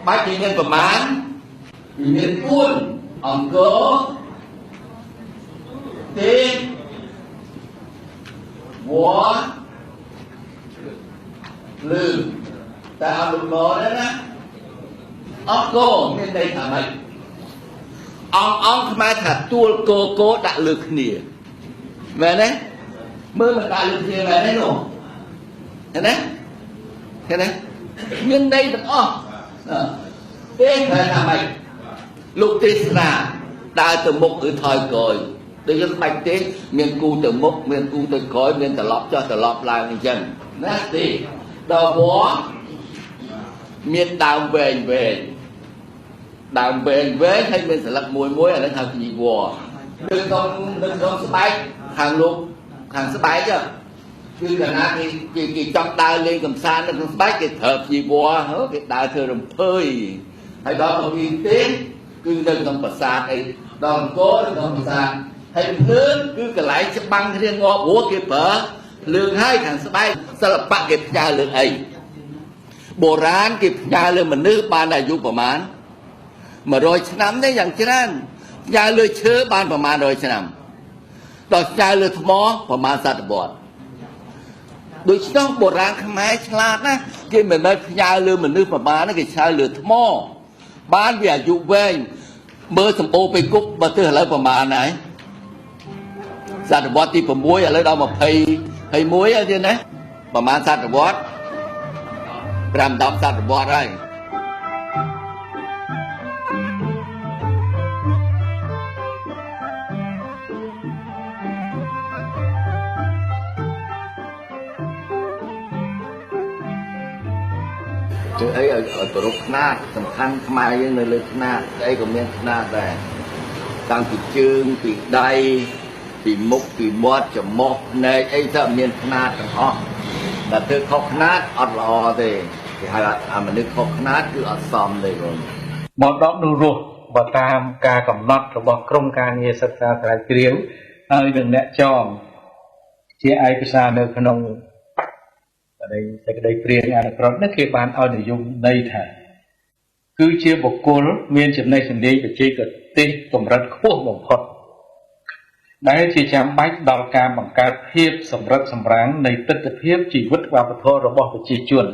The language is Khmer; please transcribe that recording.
បាច់គេមានប្រមាណវាមាន4អង្គរទេសវល្លឺតែអត់លុបទេណាអង្គរមានន័យថាម៉េចអង្គអង្គខ្មែរថាទួលគោគោដាក់លើគ្នាមែនទេមើលមិនដាក់លើគ្នាមែនទេនោះឃើញទេឃើញទេមានន័យទាំងអស់ទេថាម៉េចលោកទេសនាដើរទៅមុខឬថយក្រោយដូចយើងបាច់ទេមានគូទៅមុខមានគូទៅក្រោយមានត្រឡប់ចុះត្រឡប់ឡើងអញ្ចឹងណាទេដល់វត្តមានដើមវែងវែងដើមវែងវែងហើយមានស្លឹកមួយមួយអានេះហៅជីវរនៅក្នុងស្បែកខាងលោកខាងស្បែកគឺកាលណាគេគេចង់ដើរលេងកំសាន្តនៅក្នុងស្បែកគេត្រូវជីវរគេដើរធ្វើរំភើយហើយដល់ទៅទីទេគឺនៅក្នុងប្រាសាទអីដល់អង្គរនៅក្នុងប្រាសាទហើយភ្លើងគឺកន្លែងច្បាំងគ្នាងាប់ព្រោះគេប្រើភ្លើងហើយខាងស្បែកសិល្បៈគេផ្ញើលើអីបុរាណគេផ្ញើលើមនុស្សបានអាយុប្រមាណ100ឆ្នាំទេយ៉ាងច្រើនផ្ញើលើឈើបានប្រមាណ100ឆ្នាំដល់ផ្ញើលើថ្មប្រមាណសតវត្សដូច្នោះបុរាណខ្មែរឆ្លាតណាស់គេមិនមែនផ្ញើលើមនុស្សប្រមាណទេគេផ្ញើលើថ្មបានវាអាយុវែងមើលសម្បូរពេលគប់បើទិសឥឡូវប្រមាណហើយសតវត្សទី6ឥឡូវដល់20 21ហើយទៀតណាប្រមាណសតវត្ស5 10សតវត្សហើយគឺអីឲ្យគោរពខ្នាតសំខាន់ខ្មែរយើងនៅលើខ្នាតអីក៏មានខ្នាតដែរតាំងពីជើងពីដៃពីមុខពីមាត់ច្រមុះភ្នែកអីទៅមានខ្នាតទាំងអស់តែធ្វើខុសខ្នាតអត់ល្អទេគេហៅអាមនុស្សខុសខ្នាតគឺអត់សមទេបងមរតកនោះរស់បើតាមការកំណត់របស់ក្រមការងារសិក្សាស្រាវជ្រាវហើយនឹងអ្នកចងជាឯកសារនៅក្នុងសេចក្តីព្រាងអនុក្រឹត្យនេះគេបានឲ្យនិយមន័យថាគឺជាបុគ្គលមានចំណេះជំនាញបច្ចេកទេសកម្រិតខ្ពស់បំផុតដែលជាចាំបាច់ដល់ការបង្កើតភាពសម្រិតសម្រាំងនៃទិដ្ឋភាពជីវិតវប្បធម៌របស់ប្រជាជន